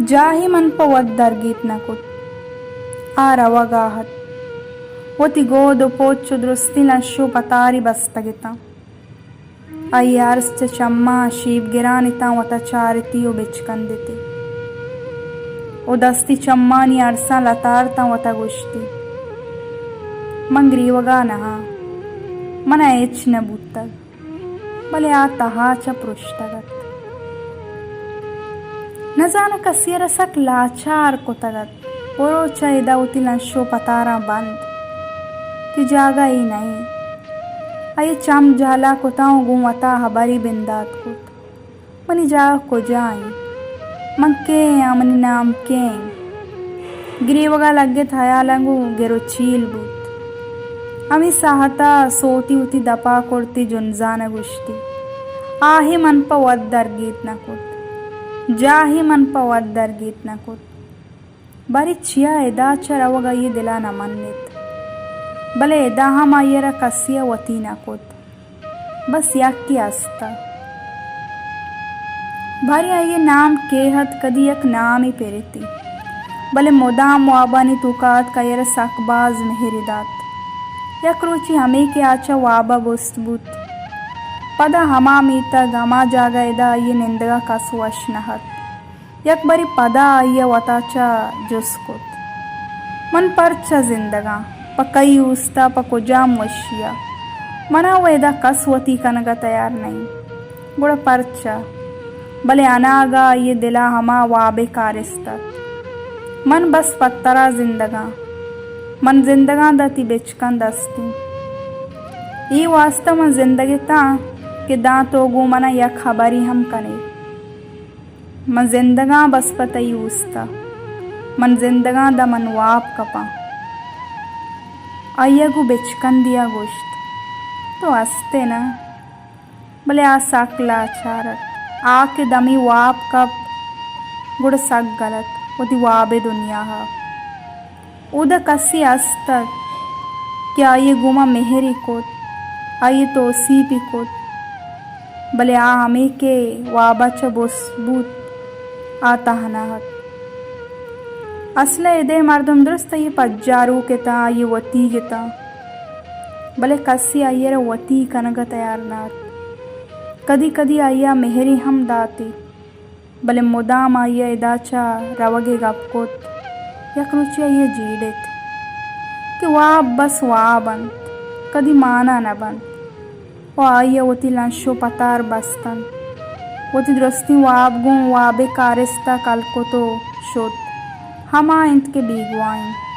جاہے من پہ وت درگیت نہ کت۔ آ روگا ات۔ وتی گود و پچ و درستیں لنش و پتاری بستگ اتاں۔ آئی ارس چہ چماں شیپ گران اتاں، وتا چارتی و بچکندتی و دستی چمانی ارساں لتارتاں، وتا گوشتی، من گریوگا نہ آں، منا ہچ نہ بوتگ۔ بلے آ تہا چہ پرشتگ ات۔ نزاناں کسی ءَ را سک لاچار کتگ ات۔ برو چہ ادا وتی لنش و پتاراں بند۔ تئی جاگہ اے نہ انت۔ آئی ءَ چم جہلا کتاں و گوں وتا ہبرے بندات کت۔ منی جاگہ کجا انت؟ من کئے آں؟ منی نام کئے انت؟ گریوگا لگت، ہیالاں گوں گر و چیل بوت۔ ہمے ساہتا سوتی وتی دپا کرتی جنزان ءَ گوشتی، آہے من پہ وت درگیت نہ کت، جاہے من پہ وت درگیت نہ کت۔ باریں چیا ادا چہ روگ آئی ءِ دلا نہ منت، بلے ادا ہم آئی ءَ را کسی ءَ وتی نہ کت۔ بس یکے است ات۔ باریں آئی ءِ نام کئے ات، کدی یک نامے پرتی، بلے مدام وابانی توکا اتک، آئی ءَ را سک باز مہرے دات۔ یک روچے ہمے کہ آ چہ وابا بست بوت، پدا ہما میتگ، ہما جاگہ، ادا آئی ءِ نندگا کس وش نہ ات۔ یک برے پدا آئی ءَ وتا چہ جست کت، من پرچا زندگاں؟ پہ کئی اوستا؟ پہ کجام وشیا؟ منا و ادا کس وتی کنگا تیار نہ انت، گڑا پرچا؟ بلے اناگا آئی ءِ دلا ہما وابے کارست ات، من بس پہ ترا زندگاں، من زندگاں داں تئی بچکند است انت۔ اے واستا من زندگ اتاں کہ داں تو گوں منا یک ہبرے ہم کنے۔ من زندگاں بس پہ تئی اوستا، من زندگاں داں من واب کپاں۔ آئی ءَ گوں بچکندی ءَ گوشت، تو ہست ئے نہ؟ بلے آ سک لاچار ات۔ آ کہ دمے واب کپت، گڑا سک گل ات وتی واب ءِ دنیا ءَ۔ اودا کسے است ات کہ آئی ءَ گوما مہرے کت، آئی ءِ توسیپے کت، بلے آ ہمے کہ وابا چہ بس بوت، آ تہنا ات۔ اسل ءَ ادءِ مردم درست آئی ءِ پجاروک اتاں، آئی ءِ وتیگ اتاں، بلے کسے آئی ءَ را وتی کنگ ءَ تیار نہ ات۔ کدی کدی آئی ءَ مہرے ہم داتی۔ بلے مدام آئی ءَ ادا چہ روگ ءِ گپ کت۔ یک روچے آئی ءَ جیڑت کہ واب بس واب انت، کدی مانا نہ بنت۔ و آئی ءَ وتی لنش و پتار بست انت۔ وتی درستیں واب گوں واب ءِ کارست ءَ کل کت و شت۔ ہما انت کہ بیگواہ انت۔